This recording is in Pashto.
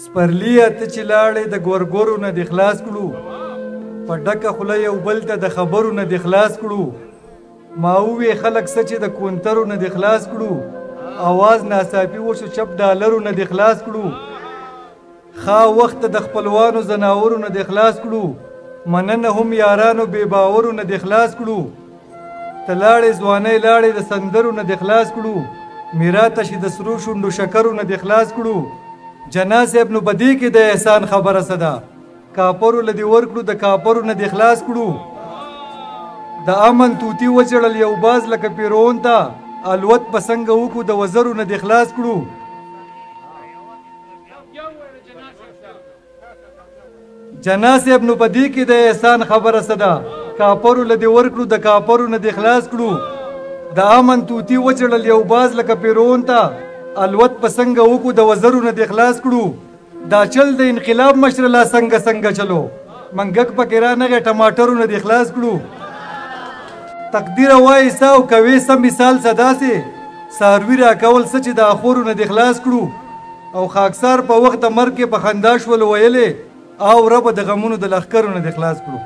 سپرلیه ته چې لاړې د ګورګورو نه دې خلاص کړو، په ډکه خوله یو بل ته د خبرو نه دې خلاص کړو. ما ووې خلک څه چې د کونترو نه دې خلاص کړو، اواز ناڅاپي وشو چپ ډالرو نه دې خلاص کړو. ښا وخت د خپلوانو ځناورو نه دې خلاص کړو، مننه هم یارانو بې باورو نه دې خلاص کړو. ته لاړې ځوانۍ لاړې د سندرو نه دې خلاص کړو، میراته شي د سرو شونډو شکرو نه دې خلاص کړو. جنا صاحب نو په دې کې د احسان خبره څه ده، کاپرو له دې ورکړو د کاپرو نه دې خلاص کړو. د امن طوطي وچړل یو باز لکه پیرون ته، الوت په څنګه وکړو د وزرو نه دې خلاص کړو. جنا صاحب نو په دې کې د احسان خبره څه ده، کاپرو له دې ورکړو د کاپرو نه دې خلاص کړو. د امن طوطي وچړل یو باز لکه پیرون ته، الوت په څنګه وکړو د وزرو نه دې خلاص کړو. دا چل د انقلاب مشر لا څنګه څنګه چلو، منګک پکې رانغی ټماټرو نه دې خلاص کړو. تقدیر وایي څه او کوې څه مثال څه داسې، څاروي راکول څه چې د اخورو نه دې خلاص کړو. او خاکسار په وخت د مرګ کې په خندا شول ویلې، او ربه د غمونو د لښکرو نه دې خلاص کړو.